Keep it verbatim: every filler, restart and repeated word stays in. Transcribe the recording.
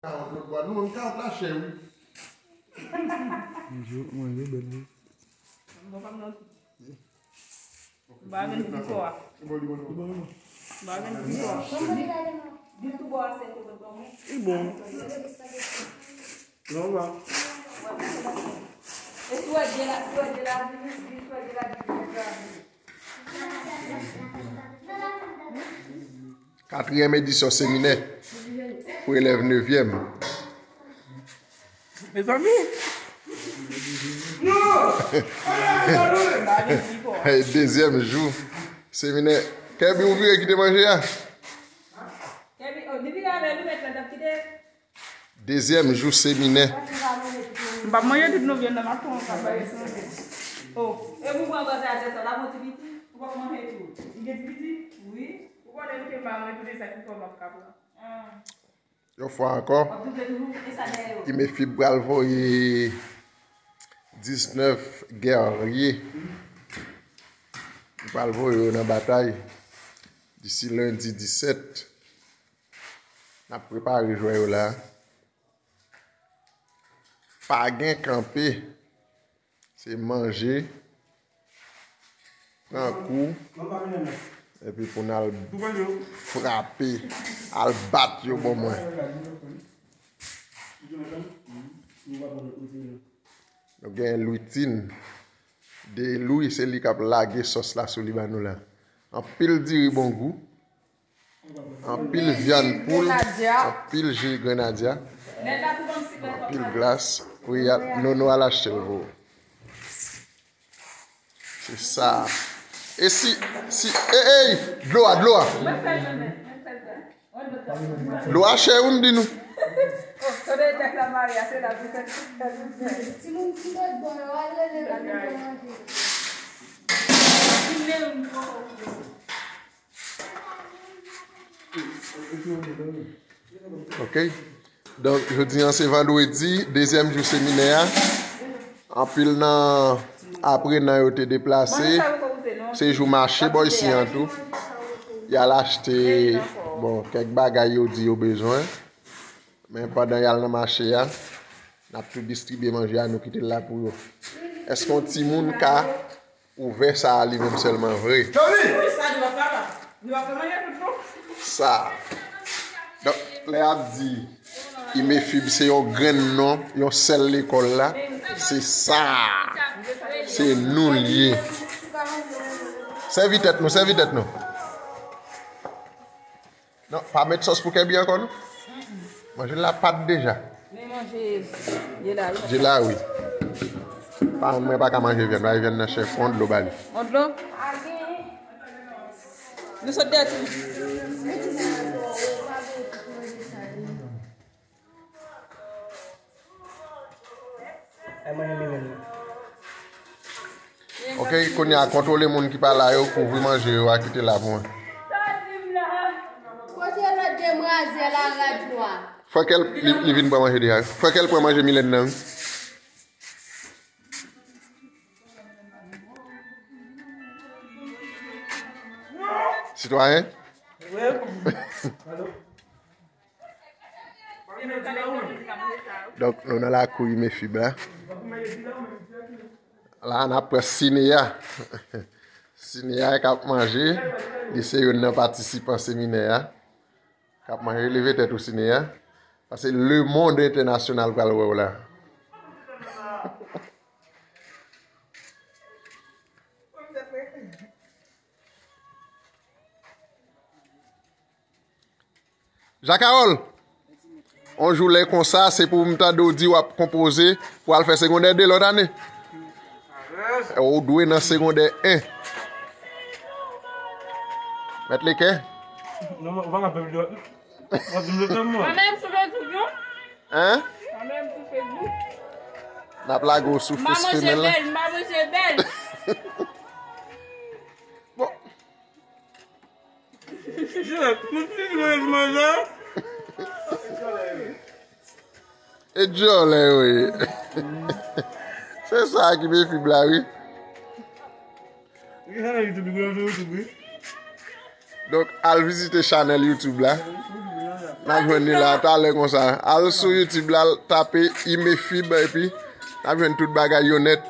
Kawòt lòt bò a. Nou menm kawòt la chè, wi. Manje, manje bèl, wi. Bon, pa m nan. M pa vin pi fò a. M pa vin pi fò a. Li bon. Nòmal. E si w wè de la, si w wè de la, vini, si w wè de la, vini. Katriyèm edisyon seminè pou elèv nevyèm. Mezanmi! Dezyèm jou seminè. Kèbi, ou vire kite manje a? Dezyèm jou seminè. M p ap manje tout non vyann nan, m ap pran yon kabay sou. Oh. E pou pran gòtè a tèt la, la bon ti piti, ou p ap manje tou. Li gen ti piti? Wi. Ou konnen m te pa manje tout sa ki fò m ap ka pran. Yon fwa ankò, Imefib pral voye diznèf gèrye. Li pral voye yo nan batay disi lendi disèt. N ap prepare jwè yo la. Pa gen kanpe. Se manje, pran kou, epi pou n al frape, al bat yo ban mwen. Nou gen Lwitin. De Lwi, se li k ap lage sòs la sou li ba nou la. Anpil diri bon gou. Anpil vyann poul, anpil ji grenadya, anpil glas. Wi, y a, Nono al achte l pou ou. Se sa. E si, si, ey, ey, dlo a, dlo a. Dlo a chè, wi, m di nou. Ok. Donk, jodi an se vandredi, dezyèm jou seminè a. Anpil nan aprenan yo te deplase. Se jou mache bò isi an tou. Y al achte, bon, kèk bagay yo di yo bezwen. Men pandan y al nan mache a, n ap tou distribye manje a, nou kite l la pou yo. Èske yon timoun ka ouvè sa a li menm sèlman vre. Wi, sa nou ap papa. Nou ap manje tout nou. Sa. Donk, lè y ap di Imefib se yon grenn non, yon sèl lekòl la, se sa. Se nou l ye. Sèvi tèt nou, sèvi tèt nou. Non, pa met sòs pou Kèbi ankò, non? Manje la pat deja. Men manje, je la, wi. Je la, wi. Pa, mwen pa ka manje vyann, bay vyann nan chè, fè yon dlo ba li. Yon dlo? Nou sot dèyè ti. Ok, kounye a, kontwole moun ki pa la yo, kouvri manje yo a, kite la pou mwen. Kote lòt demwazèl a rad nwa? Fè kèl, li, li vin pran manje deja. Fè kèl pran manje Milèn nan, wi. Sitwayen? Donk, nou nan lakou Imefib la. La, n ap pran Sineya. Sineya k ap manje. Li se youn nan patisipan seminè a. K ap manje, leve tèt ou, Sineya. Paske lemonn entènasyonal pral wè w la. Jakawòl, yon jou lè konsa, se pou m tande w di w ap konpoze pou al fè segondè de lòt ane. Ou dwe nan segondè en. Mèt Lekè. Non, ou pa ka fè videyo. W ap di m lòt ane, mwen. Mwen menm sou Facebook, non? Hein? Mwen menm sou Facebook. N ap lage w sou Fis Femèl la. M pa manje bèl, m pa manje bèl. Bon. E djòlè, wi. Se sa ki Imefib la, wi. Donk, al vizite chanèl YouTube la. N ap jwenn li la talè konsa. Al sou YouTube la, tape Imefib epi n ap jwenn tout bagay yo nèt.